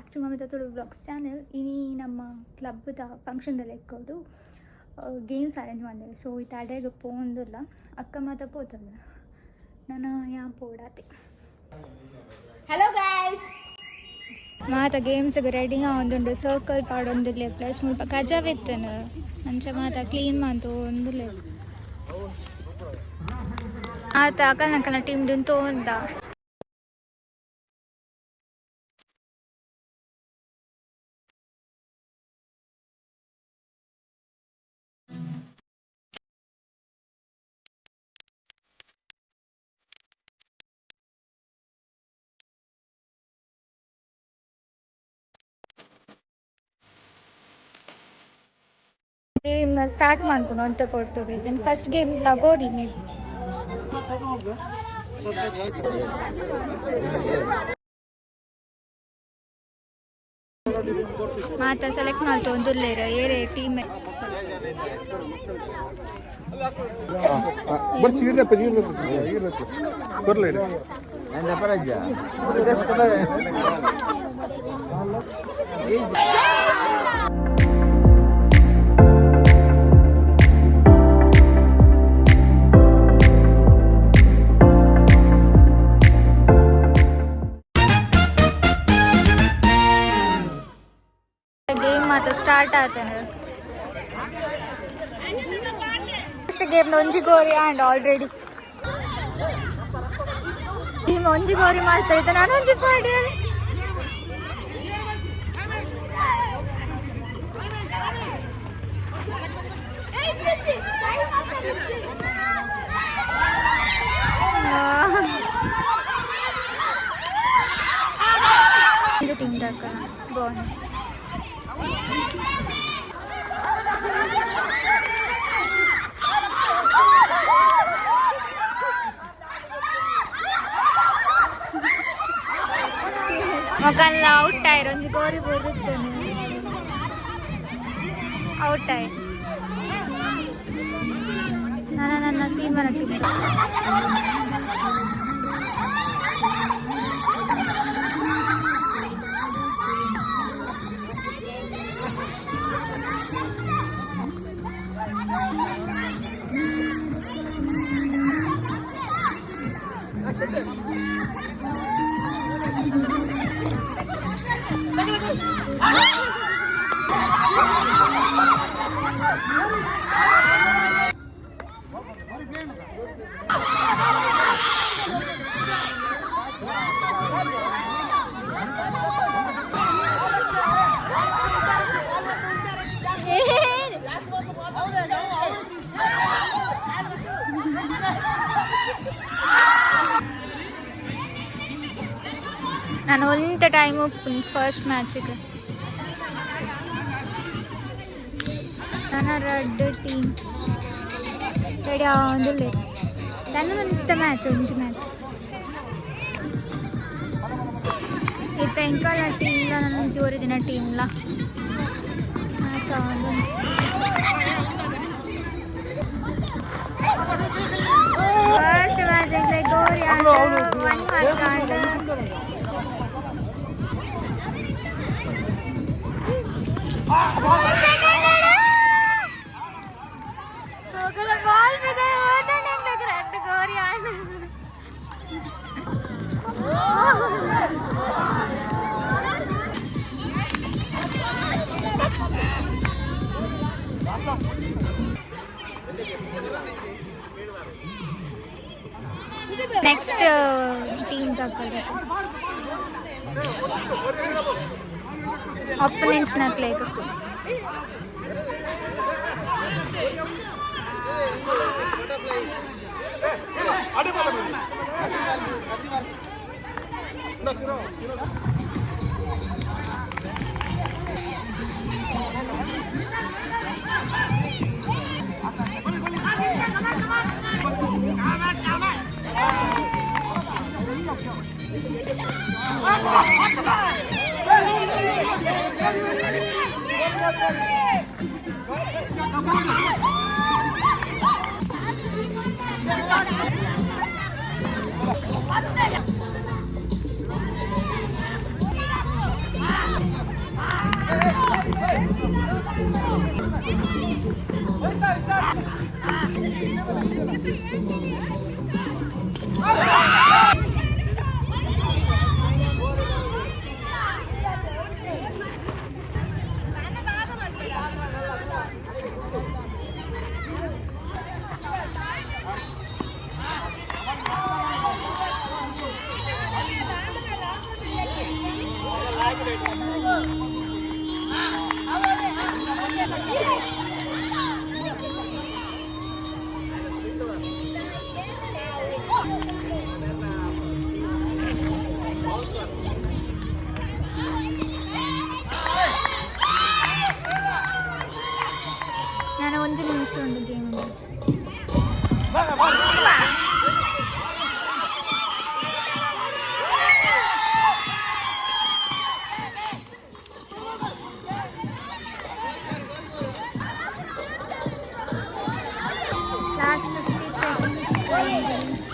Back to Mamitha Tulu vlogs channel. ಇನಿ ನಮ್ಮ ಕ್ಲಬ್ದ ಫಂಕ್ಷನ್ದ ಲೆಕ್ಕೊಡು games arrange ಮಲ್ದೆರ್. ಸೊ ಇತ್ತೆ ಅಡೆಗ್ ಪೋವೊಂದುಲ್ಲ, ಅಕ್ಕ ಮಾತ ಪೋತಲ್ಲ, ನನ ಯಾನ್ ಪೋಡಾತೆ. Hello guys. ಮಾತ ಗೇಮ್ಸ್ಗೆ ರೆಡಿ ಆವೊಂದುಂಡು. ಸರ್ಕಲ್ ಪಾಡೊಂದುಲ್ಲೆ. ಪ್ಲಸ್ ಮುಲ್ಪ ಕಜವಿತ್ತುಂಡು, ಅಂಚ ಮಾತ ಕ್ಲೀನ್ ಮಂತೊಂದುಲ್ಲೆ. ಮಾತ ಅಕಲ್ನಕಲ್ನ ಟೀಮ್ ತೋಂದ. ಗೇಮ್ ಸ್ಟಾರ್ಟ್ ಮನ್ಪುನು ಒಂತೆ ಪೊರ್ತುಗು. Then first game lagori may be. ಮಾತ ಸೆಲೆಕ್ಟ್ ಮಲ್ತೊಂದುಲ್ಲೆರ್ ಏರೆ ಟೀಮ್. ಬರ್ಚಿ ಇರ್ಲಪ್ಪ, ಇರ್ಲಪ್ಪ, ಇರ್ಲಪ್ಪ, ಕೊರ್ಲೇರಿ. ಗೇಮ್ ಮಾತ ಸ್ಟಾರ್ಟ್ ಆತಂಡ್. ಫಸ್ಟ್ ಗೇಮ್ ಒಂಜಿ ಗೋರಿ ಆಂಡ್. ಆಲ್ರೆಡಿ ಟೀಮ್ ಒಂಜಿ ಗೋರಿ ಮಾಡ್ತಾ ಇದ್ದೆ, ನಾನು ಒಂಜಿ ಪಾಡಿ. ಟೀಮ್ ದಕ್ಕ ಬಾಂಡ್. ಮೊಕಲ್ಲ ಔಟ್ ಆಯ್ರು. ಒಂಜಿ ಗೋರಿ ಬೋದಿತ್ತೇನೆ, ಔಟ್ ಆಯ್. ನಾನು ನನ್ನ ಸೀಮನ ಟೀಮ್. ನಾನು ಒಂತೆ ಟೈಮ್ ಫಸ್ಟ್ ಮ್ಯಾಚಿಗೆ. ನನ್ನ ರಡ್ಡ್ ಟೀಮ್ ರೆಡಿ ಆವೊಂದುಲ್ಲೆರ್. ತನ್ನ ಮನಸ್ತ ಮ್ಯಾಚ್, ಒಂಜಿ ಮ್ಯಾಚ್ ಇತ್ತೆ. ಎಂಕಲ್ನ ಟೀಮ್ಲ, ನನ್ನ ಜೋರಿದಿನ ಟೀಮ್ಲ ಮ್ಯಾಚ್ ಆವೊಂದುಂಡು. ಫಸ್ಟ್ ಮ್ಯಾಚ್ ಎಂಕ್ಲೆ ಗೋರಿ ಆಂಡ್, ಒನ್ ಮಾರ್ಕ್ ಆಂಡ್. ಹೋಗಲ್ಲ, ಬಾಲ್ ಬಿದೆ ಓದಣೆ. ರಡ್ಡ್ ಗೋರಿ ಆಂಡ್. ನೆಕ್ಸ್ಟ್ ಟೀಮ್ ತಗೊಳ್ಬೇಕು, ಅಪೋನೆಂಟ್ಸ್ ನಕ್ಲೆಗ್. ನಾನು ಒಂದು ನಿಮಿಷ ಒಂದು game. Last 50 seconds.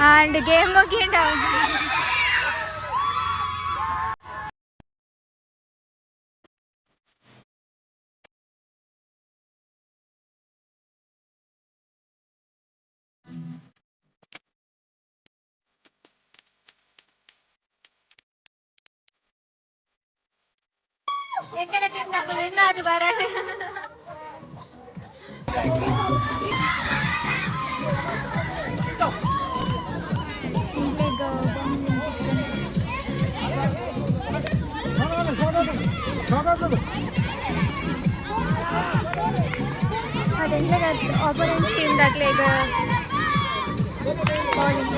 And game ಮುಗಿಯುಂಡಾವು. ಎಂಕಲ ಟೀಮ್ ಇನ್ನಾದು ಬರಣ. ಅದೆಂತ ಆಪೋನೆಂಟ್ ಟೀಮ್ ದಾಗಲೇ ಈಗ bowling.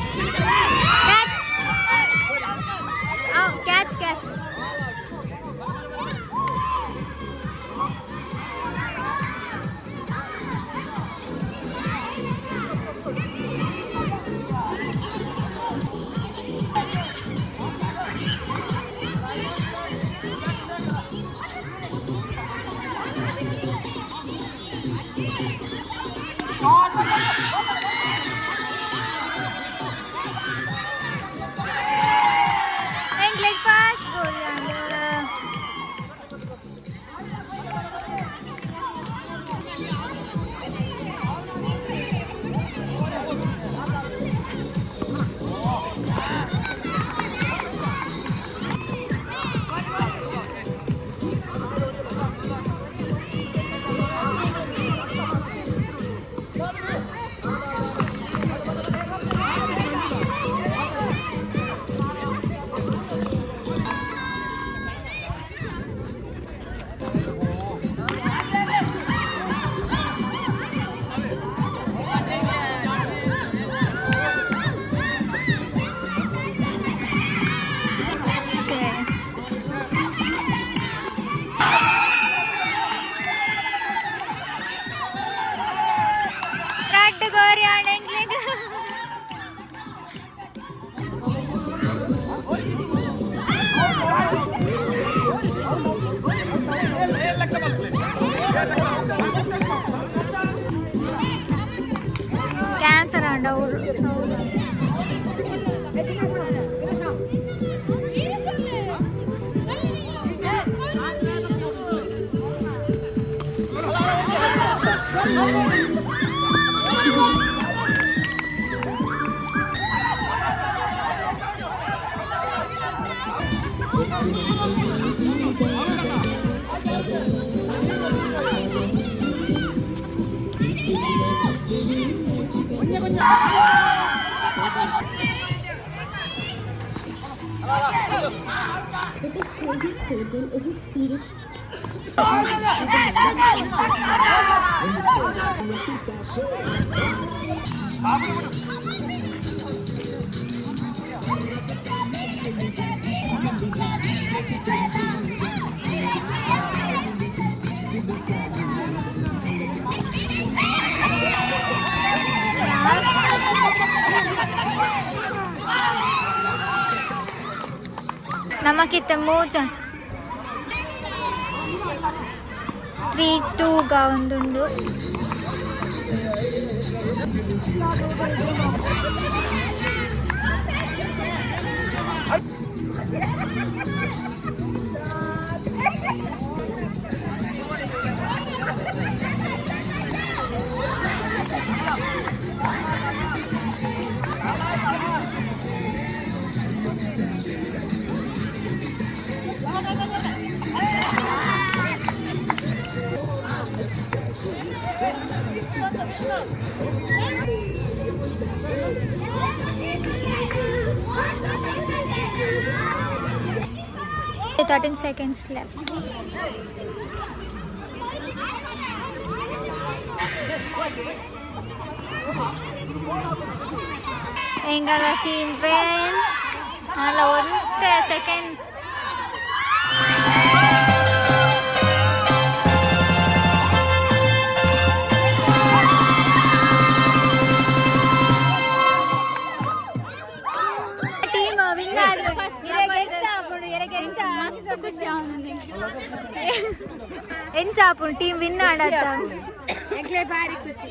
Catch! Oh, catch, catch. And like fast goal and okay. ರಡ್ಡ್ ಗೋರಿ ಆಂಡ್ ಎಂಕ್ಲೆಗ್. ಕ್ಯಾನ್ಸರ್ ಆಂಡ ಅವ್ರು. ಹೌದು. Because Colgate Total is a serious ನಮಕಿತ್ತ ಮೂಜ 3-2 ಗ ಒಂದುಂಡು. 13 seconds left. ಎಂಗಲ team win. ಅಲ್ಲ ಒಂತೆ ಸೆಕೆಂಡ್ಸ್. ಟೀಮ್ ವಿನ್ ಎಂಚ ಆಪುಂಡು ಟೀಮ್ ವಿನ್ ಆಡತ್ತ? ಬಾರಿ ಖುಷಿ.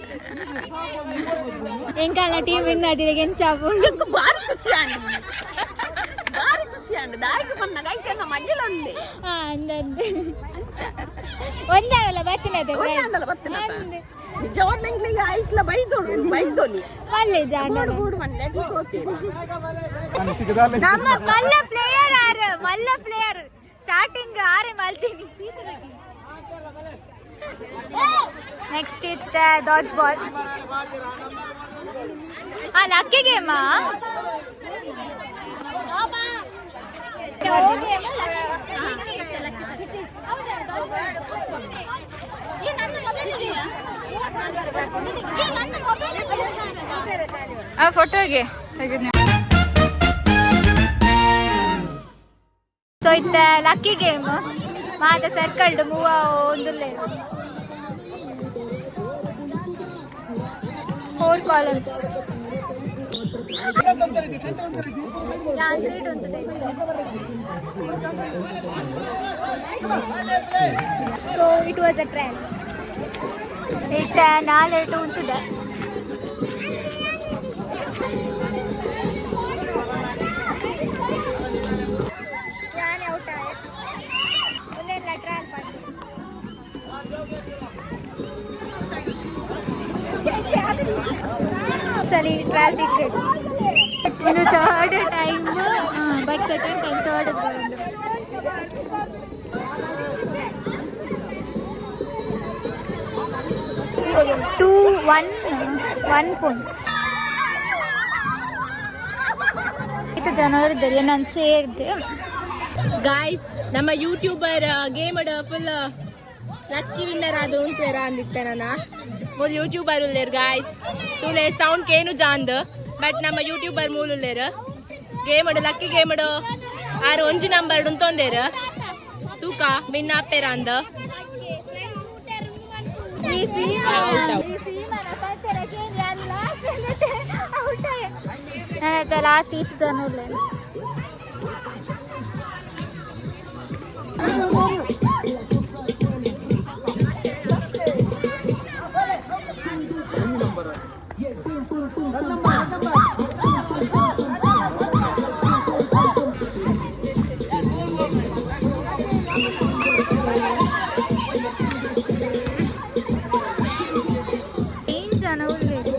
ಎಂಕಲ್ನ ಟೀಮ್ ವಿನ್ ಆದಿರ ಎಂಚ ಆಪುಂಡು? ಬಾರಿ ಖುಷಿ ಆಂಡ್, ಬಾರಿ ಖುಷಿ ಆಂಡ್. ದಾಯಿಗೆ ಬನ್ನಗ ಐತೆ ಮಜ್ಜಲ ಉಂಡೆ. ಹಾ, ಅಂದಂದೆ ಒಂದಾಗಲ್ಲ ಬತ್ತಿನತೆ. ಒಂದಾಂಡಲ ಬತ್ತಿನತ. ನಿಜವಾಗ್ಲೂ ಎಂಕ್ಲಿಗೆ ಐಟ್ಲ ಬೈದೋಡು ಬೈದೋಲಿ. ಮಲ್ಲೆ ಜಾನ. ಬೋಡು ಬೋಡು ಮಲ್ಲೆ ಸೋತಿ. ನಮ್ಮ ಮಲ್ಲ ಪ್ಲೇಯರ್ ಆರ್, ಮಲ್ಲ ಪ್ಲೇಯರ್ ಸ್ಟಾರ್ಟಿಂಗ್ ಆರೆ ಮಲ್ತೀನಿ. ನೆಕ್ಸ್ಟ್ ಇತ್ತ ಡಾಜ್ ಬಾಲ್. ಆ ಲಕ್ಕಿ ಗೇಮಾ? ಆ ಫೋಟೋಗೆ ತೆಗೆದು. ಸೊ ಇತ್ತ ಲಕ್ಕಿ ಗೇಮ್. ಮಾತ ಸರ್ಕಲ್ಡ್ ಮೂವ ಒಂದುಲ್ಲೆ ಫೋರ್ ಕಾಲಮ್. ಯಾನ್ ತ್ರೀ ಉಂಟು. So it was a trial. ಇತ್ತ ನಾಲೆಟು ಉಂಟುದ. ಯಾನೆ ಔಟ್ ಆಯೆ. ಒಂದೆಲ್ಲ ಟ್ರಯಲ್ ಮಾಡಿ. ಸರಿ, ಟ್ರಯಲ್ ಟಿಕೆಟ್ ಒಂದು third time, but second time third ಬಂದು. 2-1-1 ಪಾಯಿಂಟ್. ಇತ್ತು ಜನರು ಇದ್ದಾರೆ, ನಾನು ಸೇರಿದೆ. ಗಾಯ್ಸ್, ನಮ್ಮ ಯೂಟ್ಯೂಬರ್ ಗೇಮ್ ಫುಲ್ ಲಕ್ಕಿ ವಿನ್ನರ್ ಆದ ಉಂತೇರ ಅಂದಿತ್ತೆ. ನನ್ನ ಮೂಲು ಯೂಟ್ಯೂಬರ್ ಉಲ್ಲೇರ್ ಗಾಯ್ಸ್. ತೂಲೆ, ಸೌಂಡ್ ಕೇನು ಜಾಂದ್, ಬಟ್ ನಮ್ಮ ಯೂಟ್ಯೂಬರ್ ಮೂಲು ಉಲ್ಲೇರ್. ಗೇಮ್ ಲಕ್ಕಿ ಗೇಮ್ ಆರು ಒಂಜಿ ನಂಬರ್ ಉಂತೊಂದೇರ್. ತೂಕ ವಿನ್ ಆಪೇರ ಅಂದ. ಈ ಸೀಮಾ, ಈ ಸೀಮನ ಪತ್ತೆರಕ್ಕೆ ಔಟ್. ಲಾಸ್ಟ್ ಈತ್ ಜನ ಉಲ್ಲೇರ್. ಏನ್ ಜನ ಉಲ್ಲೇರ್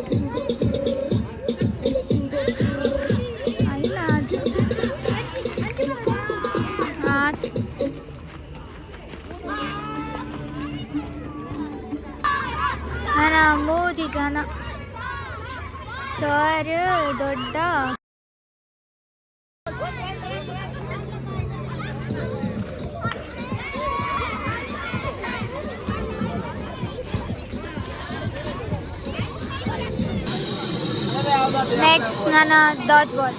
ಅಲ್ಲ ಅದು. ಆತ್. ನನ್ನ ಮೂಜಿ ಜನ ಸರ್ ದೊಡ್ಡ. ನೆಕ್ಸ್ಟ್ ನನ್ನ ಡಾಜ್ ಬಾಲ್.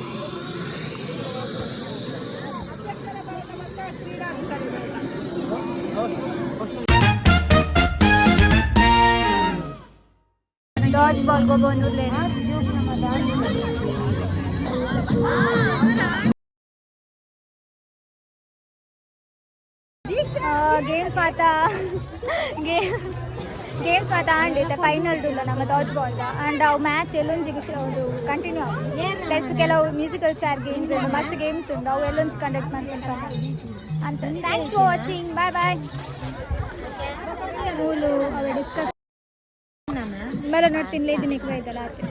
ಡಾಜ್ ಬಾಲ್ ಗೊಬ್ಬೊಂದುಲ್ಲೆರ್. ಗೇಮ್ಸ್ ಮಾತ ಗೇಮ್ಸ್ ಮಾತ ಆಂಡ್ ಇತ್ತೆ ಫೈನಲ್ ಉಲ್ಲ ನಮ್ಮ ಡಾಜ್ ಬಾಲ್. ಅಂಡ್ ಅವು ಮ್ಯಾಚ್ ಎಲ್ಲೊಂಜಿಗೆ ಅದು ಕಂಟಿನ್ಯೂ ಪ್ಲಸ್ ಕೆಲವು ಮ್ಯೂಸಿಕಲ್ ಚೇರ್ ಗೇಮ್ಸ್ ಉಂಟು, ಮಸ್ತ್ ಗೇಮ್ಸ್ ಉಂಟು. ಅವು ಎಲ್ಲೊಂಜಿ ಕಂಡಕ್ಟ್ ಮಾಡ್ತಾರೆ ಅಂಚ. Thanks for watching, bye bye. ಮೂಲು ಅವೆ ಡಿಸ್ಕಸ್ ಮೇಲೆ ನೋಡ್ತೀನಿ ದಿನಕ್ಕೆ ಬೈದಲ್ಲ ಆತೆ.